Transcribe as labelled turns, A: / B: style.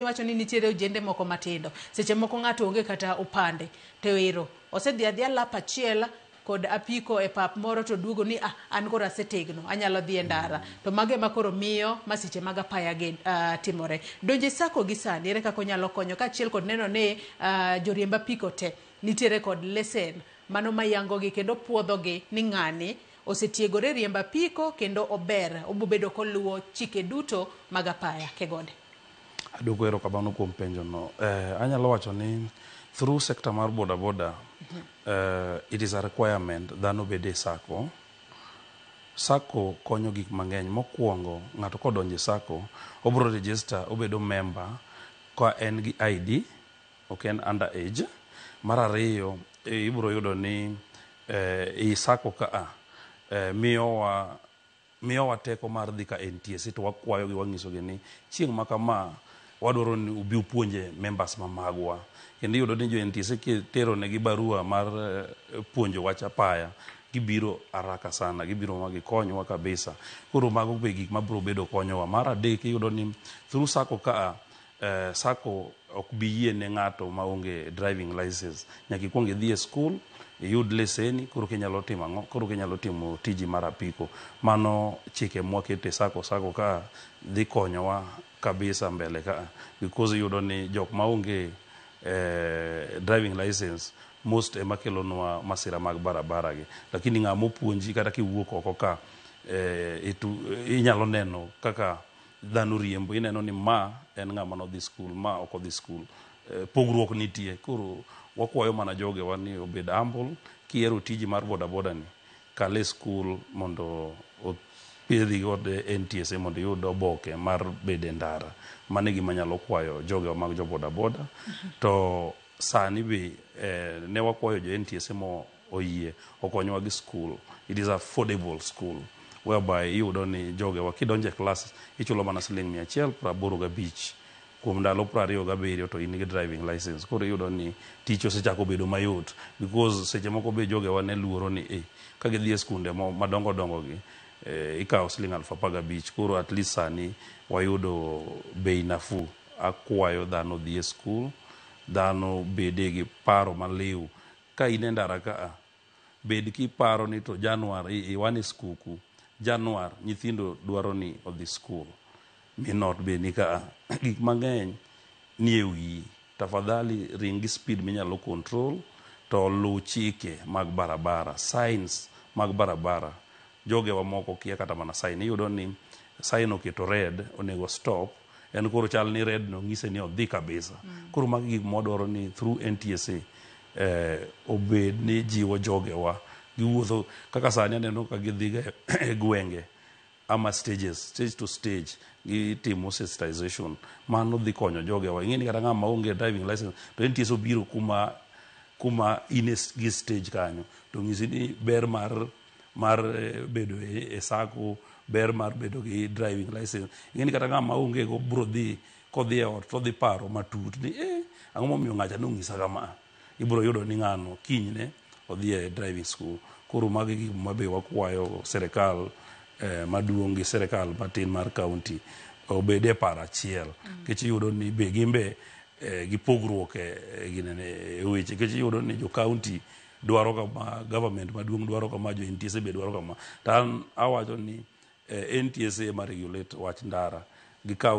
A: Iwacho ni nitiere ojende moko matindo. Seche moko ng'ato onge kata opande to ero osedhi adhiya lap achiel kod apiko e pap moro to duogo ni ah, an koro asetegno, anyalo dhi e ndara. To mago ema koro miyo masiche mag apaya gi timore. Donje sako gi sani ere kaka onyalo konyo kaachiel kod neno ni joriemb apiko te nitiere kod lesen mano mayangogi kendo puodhogi ni ng'ani osetiegore riembo apiko kendo ober obobedo koluwo chike duto mag apaya Kegode.
B: Aduoko erokamano kuom penjo no. Anyalo wacho ni through sector mar boda boda, it is a requirement dhano bed e sacco. Sacco konyo gik mang'eny. Mokwongo, ng'ato kodonjo e sacco, obro register obedo member ka en gi ID, ok en under age. Mar ariyo, ibro yudo ni i sacco ka a miyowa teko mar dhi ka NTSA to wakwayogi, wang'isogi ni chieng' ma kama wadwaro ni ubi upuonje members ma magwa. Kendo iyudo ni jo NTSA kitero negi barua mar puonjo wach apaya, gibiro haraka sana, gibiro ma gikonywa kabisa. Koro mago be gik mabiro bedo konyowa. Mar adek, iyudo ni through sacco ka a, sacco ok bi yie ne ng'ato maonge driving license. Nyaka ikuong idhi e school, iyud leseni, koro kinyalo timo ang'o? Koro kinyalo timo tiji mar apiko. Mano chike mwakete sacco. Sacco ka dhi konyowa kabisa mbele ka, because iyudo ni jok maonge driving license most ema kelonwa masira mag barabara gi. Lakini ng'ama opuonji, kata kiwuok oko ka, inyalo neno kaka dhano riembo, ineno ni ma en ng'ama nodhi school, ma ok odhi school. Pogruok nitie. Koro wakwayo mana jogewa ni obed humble. Kihero tiji mar boda boda ni, kal e school mondo idhi kod NTSA mondo iyud oboke mar bedo e ndara. Mano e gima anyalo kwayo jogewa mag jo boda boda. To sani be ne wakwayo jo NTSA mo oyie okonywa gi school. It is affordable school whereby iyudo ni jogewa kidonjo e klas ichulo mana siling 185 kuom ndalo 27 to in gi driving license. Koro iyudo ni tich osechako bedo mayot, because seche moko be jogewa ne luoro ni ka gidhi e skunde madongo dongo gi, ikawo siling 15,000. Koro at least sani wayudo bei nafuu. Akwayo dhano dhi e school, dhano bede gi paro maliw ka in e ndara ka a bed kiparo ni to Januar wan e skuku Januar, nyithindo dwaro ni odhi school, min ot be ni ka, gik mang'eny ni e wiyi. Tafadhali ring gi speed minyalo control to luw chike mag barabara, signs mag barabara. Jogewa moko kia kata mana sign. Iyudo ni sign oketo red, onego stop, en koro chal ni red no ng'ise ni odhi kabisa. Koro magi gik mwadwaro ni through NTSA obed ni jiwo jogewa giwuotho kaka sani aneno ka gidhiga e gwenge ama stages, stage to stage, gitimo sensitization. Mano dhi konyo jogewa. Ing'e ni kata ng'ama onge driving license to NTSA obiro kuma in gi stage kanyo to ng'isi ni ber mar bedo e sacco, ber mar bedo gi driving license. Ing'e ni kata ng'ama onge go bro dhi kodhi e ot to odhi paro matut ni ang'o momiyo ng'acha nong'isa kama. Ibro yudo ni ng'ano kinyne odhi e driving school. Koro magi gik ma be wakwayo sirikal maduong' gi sirikal matin mar county obed e paro achiel, nikech iyudo ni be gin be gi pogruok e ginene e weche, nikech iyudo ni jo county dwaro kama, government maduong' dwaro kama, jo NTSA be dwaro kama. To an awacho ni NTSA ema regulate wach ndara gikawo.